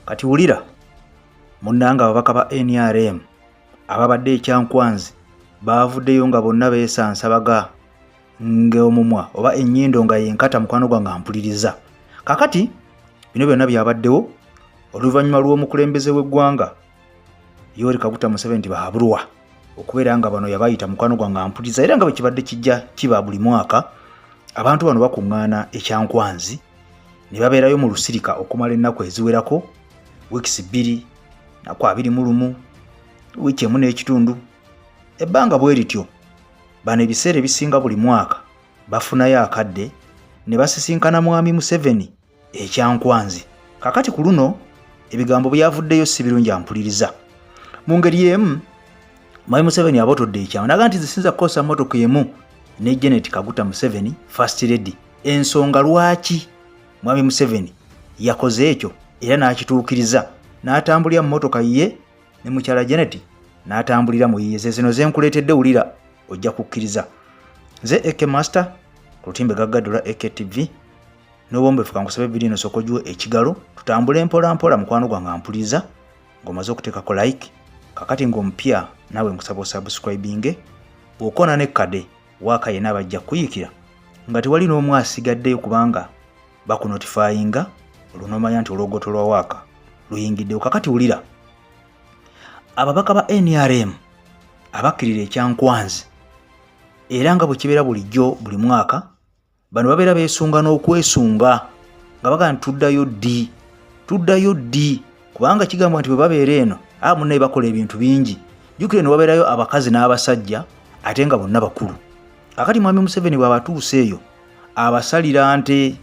Kati wulira munnange, ababaka ba NRM ababadde ekyankwanzi baavuddeyo nga bonna beesansabaga ng'omumwa oba ennyindo nga yenkata. Mukwano gwange ampuliriza, kakati bino byonna byabaddewo oluvannyuma lw'omukulembeze w'eggwanga Yoweri Kaguta Museveni Tibuhaburwa okubeera nga bano yabayita. Mukwano gwange ampuliriza, era nga bwe kibadde kijja kiba buli mwaka, abantu bano bakuŋŋaana ekyankwanzi ne babeerayo mu lusirika okumala ennaku eziwerako, wiikisi 2, naku 21, wiiki emu n'ekitundu, ebbanga bwe lityo. Bano ebiseera ebisinga buli mwaka bafunayo akadde ne basisinkana mwami Museveni ekyankwanzi. Kakati ku luno ebigambo byavuddeyo si birungi. Ampuliriza, mu ngeri emu mwami Museveni abotodde ekyama naga nti zisinza kukozesa mmotoka emu ne Janet Kaguta Museveni, First Lady. Ensonga lwaki mwami Museveni yakoze ekyo era n'akituukiriza n'atambulira mu mmotoka ye ne mukyala Janet n'atambulira mu yiye, ze zino zenkuleetedde. Wulira, ojja kukkiriza. Nze AK Master ku lutimbe gaggadula AKTV n'obwombefu. Kankusabe vidiyo eno sooka ogiwe ekigalo, tutambule mpola mpola. Mukwano gwange ampuliriza, ng'omaze okuteekako like, kakati ng'omupya naawe nkusaba osubscribinge. Bw'okoona nekkade waaka yenna bajja kukuyikira nga tewali n'omu asigaddeyo, kubanga bakunotifyinga olwo n'omanya nti olwogoto lwa waaka luyingiddewo. Kakati wulira, ababaka ba NRM abakkirira ekyankwanzi, era nga bwe kibeera bulijjo buli mwaka, bano babeera beesunga n'okwesunga nga bagamba nti tuddayo ddi, tuddayo ddi? Kubanga kigambwa nti bwe babeera eno aba munnaye bakola ebintu bingi. Jjukira eno wabeerayo abakazi n'abasajja ate nga bonna bakulu. Kakati mwami Museveni bw'abatuusa eyo abasalira nte,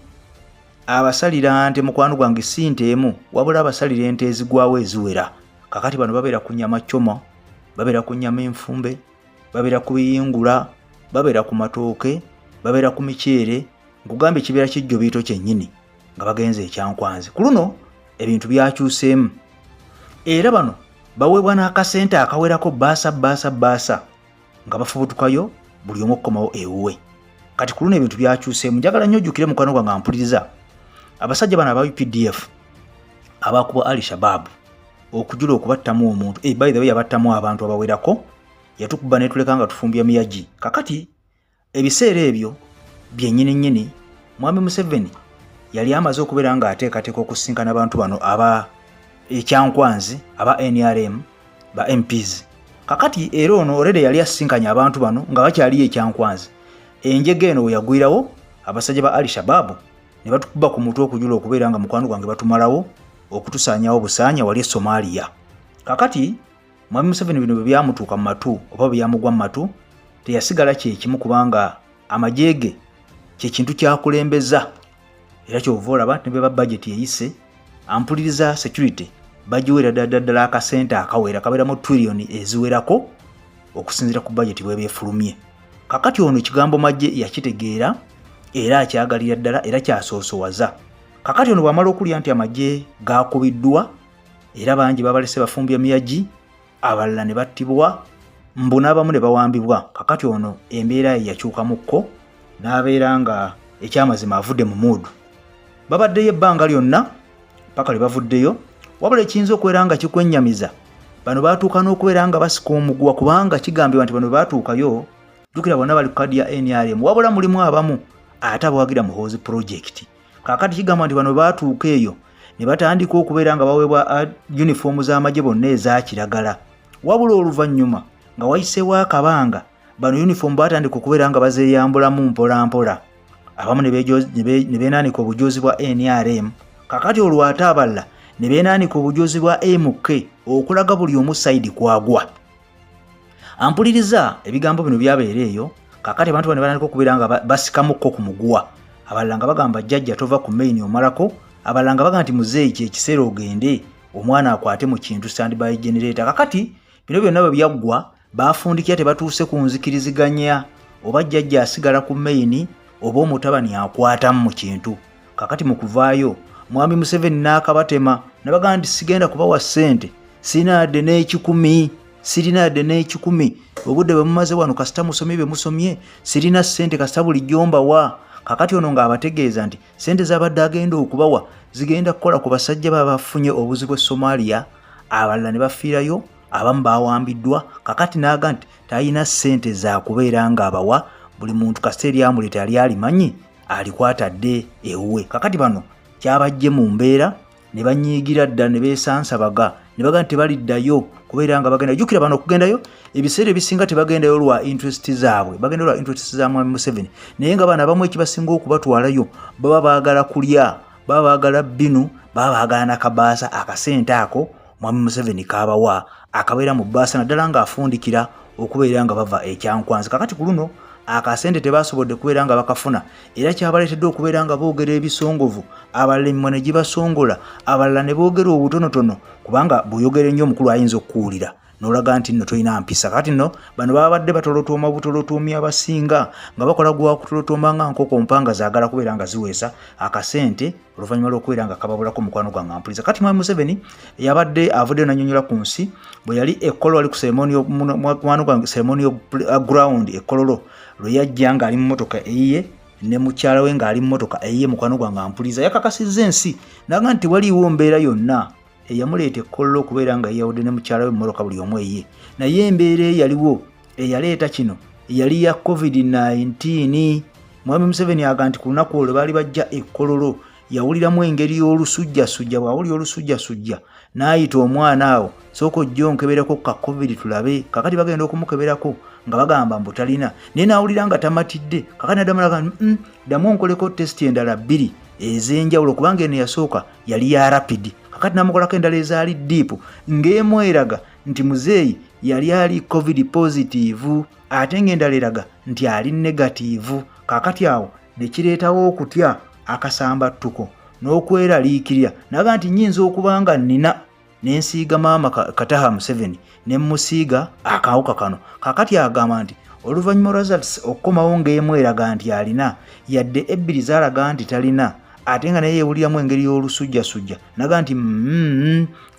abasalira nte mukwano gwange, si nte emu wabula abasalira ente ezigwawo eziwera. Kakati bano babeera ku nyama choma, babeera ku nyama enfumbe, babeera ku biyingula, babeera ku matooke, babeera ku miceere. Nkugambye kibeera kijjobiito kyennyini nga bagenze ekyankwanzi. Ku luno ebintu byakyuseemu era bano baweebwa n'akasente akawerako baasa baasa baasa nga bafubutukayo buli omu okukomawo ewuwe. Kati ku luno ebintu byakyuseemu. Njagala nnyo ojjukire mukwano gwange ampuliriza, abasajja bano aba UPDF abakuba Ali Shababu okujula okubattamu omuntu, by the way yabattamu abantu abawerako, yatukuba netuleka nga tufumbya miyagi. Kakati ebiseera ebyo byennyini nnyini mwami Museveni yali amaze okubeera ng'ateekateeka okusisinkana abantu bano aba ekyankwanzi aba NRM ba MPs. Kakati era ono already yali asisinkanye abantu bano nga bakyaliyo ekyankwanzi. Enjega eno we yagwirawo, abasajja ba Ali Shababu ne batukuba ku mutwe okujula okubeera nga mukwano gwange batumalawo okutusaanyawo busaanya wali e Somalia. Kakati mwami Museveni bino bwe byamutuuka mu matu oba bwe byamugwa mu matu, teyasigala kyekimu, kubanga amagye ge kyekintu kyakulembeza. Era kyova olaba ne bweba budget eyise, ampuliriza, security bagiweera ddala ddala akasente akawera, kabeera mu trillion eziwerako okusinziira ku budget bweba efulumye. Kakati ono ekigambo magye yakitegeera era akyagalira ddala era kyasoosowaza. Kakati ono bw'amala okulya nti amagye gakubiddwa era bangi babalese bafumbya miyagi, abalala ne battibwa, mbu n'abamu ne bawambibwa, kakati ono embeera ye yakyukamukko n'abeera nga ekyamazima avudde mu muudu. Babaddeyo ebbanga lyonna paka lwe bavuddeyo. Wabula ekiyinza okubeera nga kikwennyamiza, bano baatuuka n'okubeera nga basika omuguwa, kubanga kigambibwa nti bano bwe baatuukayo, jjukira bonna bali ku kadi ya NRM, wabula mulimu abamu ate abawagira Muhoozi project. Kaakati kigambwa nti bano baatuuka eyo ne batandika okubeera nga baweebwa yunifoomu z'amagye bonna eza kiragala. Wabula oluvannyuma nga wayiseewo akabanga, bano yunifoomu baatandika okubeera nga bazeeyambulamu mpola mpola, abamu ne beenaanika obujoozi bwa NRM, kakati olwo ate abalala ne beenaanika obujoozi bwa MK okulaga buli omu side kwagwa. Ampuliriza, ebigambo bino byabeera eyo. Kakati abantu bano batandika okubeera nga basikamukko ku muguwa, abalala nga bagamba jjajja tova ku main omalako, abalala nga bagamba nti muzeeyi kyekiseera ogende omwana akwate mu kintu standby generator. Kakati bino byonna bwe byaggwa, baafundikira tebatuuse ku nzikiriziganya oba jjajja asigala ku main oba omutabani akwatamu mu kintu. Kakati mu kuvaayo mwami Museveni n'akabatema nabagamba nti sigenda kubawa ssente, sirina yadde n'ekikumi, sirina yadde n'ekikumi. Obudde bwe mumaze wano, kasita musomye bye musomye, sirina ssente, kasita bulijjo mbawa. Kakati ono ng'abategeeza nti ssente z'abadde agenda okubawa zigenda kukola ku basajja baba bafunye obuzibu e Somalia, abalala ne bafiirayo, abamu bawambiddwa. Kakati n'aga nti talina ssente za kubeera ng'abawa buli muntu, kasita eryamuleeta yali alimanyi alikwata dde ewuwe. Kakati bano kyabajje mu mbeera ne banyiigira ddala ne beesansabaga ne baga nti tebaliddayo kubeera nga bagenda. Jjukira bano okugendayo ebiseera ebisinga tebagendayo lwa interest zaabwe, bagenda lwa interest za Mwami Museveni. Naye nga bano abamu ekibasinga okubatwalayo baba baagala kulya, baba baagala binu, baba baagala nakabaasa akasente ako Mwami Museveni kaabawa akabeera mu bbaasa, naddala ng'afundikira okubeera nga bava ekyankwanzi. Kakati ku luno akasente tebasobodde kubeera nga bakafuna, era kyabaleetedde okubeera nga boogera ebisongovu, abalala emimwa ne gibasongola, abalala ne boogera obutonotono, kubanga bw'oyogera ennyo omukulu ayinza okukuwulira n'olaga nti nno tolina mpisa. Kati nno bano babadde batolotooma butolotoomi, abasinga nga bakola gwa kutolotooma nga nkoko mpanga zaagala kubeera nga ziweesa akasente oluvannyuma lw'okubeera nga kababulako. Mukwano gwange ampuliza, kati Mwami Museveni yabadde avuddeyo nanyonyola ku nsi bwe yali ekololo ali ku mukwano gwange ceremonial ground ekololo lwe yajja ng'ali mu mmotoka eyiye ne mukyala we ng'ali mu mmotoka eyiye. Mukwano gwange ampuliza, yakakasizza ensi naga nti waliwo mbeera yonna eyamuleeta ekkololo okubeera nga yeyawudde ne mukyala we mu mmotoka buli omu eyiye, naye embeera eyaliwo eyaleeta kino yali ya COVID-19. Mwami Museveni aga nti ku lunaku olwo baali bajja ekkololo yawuliramu engeri y'olusujjasujja. Bw'awulira olusujjasujja n'ayita omwana awo, sooka ojja onkebereko ka COVID tulabe. Kakati bagenda okumukeberako nga bagamba mbu talina, naye n'awulira nga tamatidde. Kakati naddamu naga ddamu onkoleko tesiti endala bbiri ez'enjawulo, kubanga eno eyasooka yali ya rapid. Kakati namukolako endala ezaali deep, ng'emu eraga nti muzeeyi yali ali COVID positive, ate ng'endala eraga nti ali negative. Kakati awo ne kireetawo okutya, akasambattuko n'okweraliikirira, naga nti nnyinza okuba nga nnina nensiiga maama Kataha Museveni ne mmusiiga akawuka kano. Kakati agamba nti oluvannyuma lwa results okukomawo ng'emu eraga nti alina, yadde ebbiri zaalaga nti talina, ate nga naye yeewuliramu engeri y'olusujjasujja, naga nti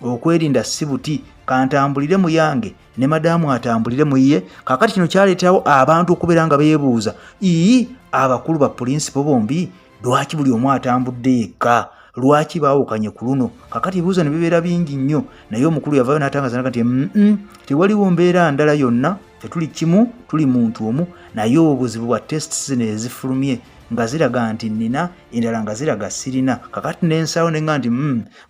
okwerinda si buti, kantambulire mu yange ne madaamu atambulire mu ye. Kakati kino kyaleeterawo abantu okubeera nga beebuuza, ii abakulu ba pulinsipo bombi lwaki buli omu atambudde yekka? Lwaki baawukanye ku luno? Kakati ebibuuzo ne bibeera bingi nnyo, naye omukulu yavaayo n'atangaza naga nti tewaliwo mbeera ndala yonna, tetuli kimu, tuli muntu omu, naye obuzibu bwa tests zino ezifulumye nga ziraga nti nnina, endala nga ziraga sirina. Kakati nensawo nenga nti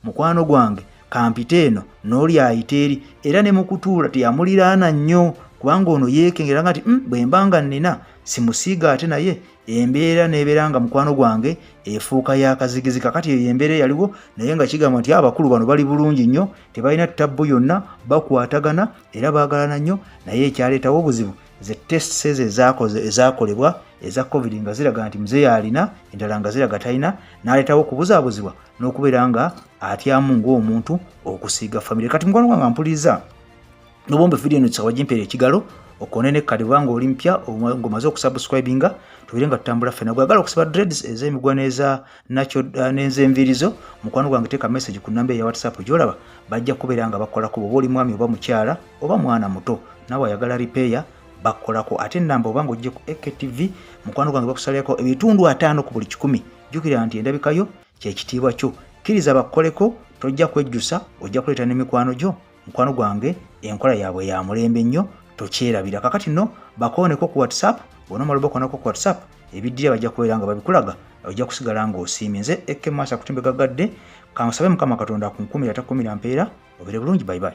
mukwano gwange kampite eno n'oli ayita eri, era ne mukutuula teyamuliraana nnyo, kubanga ono yeekengera nga nti bwe mba nga nnina simusiiga, ate naye embeera n'ebeera nga mukwano gwange efuuka y'akazigizi. Kakati eyo embeera eyaliwo, naye nga kigamba nti abakulu bano bali bulungi nnyo, tebalina ttabbu yonna, bakwatagana era baagalana nnyo, naye ekyaleetawo obuzibu ze tests ezo ezakolebwa eza COVID nga ziraga nti muzeeyi alina, endala nga ziraga talina, n'aleetawo okubuzaabuzibwa n'okubeera nga atyamu ng'omuntu okusiiga famire. Kati mukwano gwange ampuliriza, nobombe vidiyo eno kisawa gimpeera ekigalo okone ne kadi bwanga oli mpya ng'omaze okusubscribinga, tubeere nga tutambula ffena. Gwagala okusiba dreads ez'emigwa n'eza nakyo n'ez'enviiri zo, mukwano gwange teeka message ku namba eya WhatsApp gy'olaba, bajja kubeera nga bakolako. Bw'oba oli mwami oba mukyala oba mwana muto naawe ayagala repair, bakolako. Ate enamba oba ng'ojje ku AKTV, mukwano gwange bakusalirako ebitundu 50 ku buli 100. Jjukira nti endabikayo kyekitiibwa kyo, kkiriza bakukoleko, tojja kwejjusa, ojja kuleeta n'emikwano gyo. Mukwano gwange, enkola yaabwe ya mulembe nnyo, tokyerabira. Kakati nno bakooneko ku WhatsApp, bw'onoomala obakoonako ku WhatsApp, ebiddira bajja kubeera nga babikulaga, ojja kusigala ng'osiimye. Nze Eke Maasa Kutimbe Gagadde, kansabe Mukama Katonda akunkumira, atakumira mpeera, obeere bulungi, bye bye.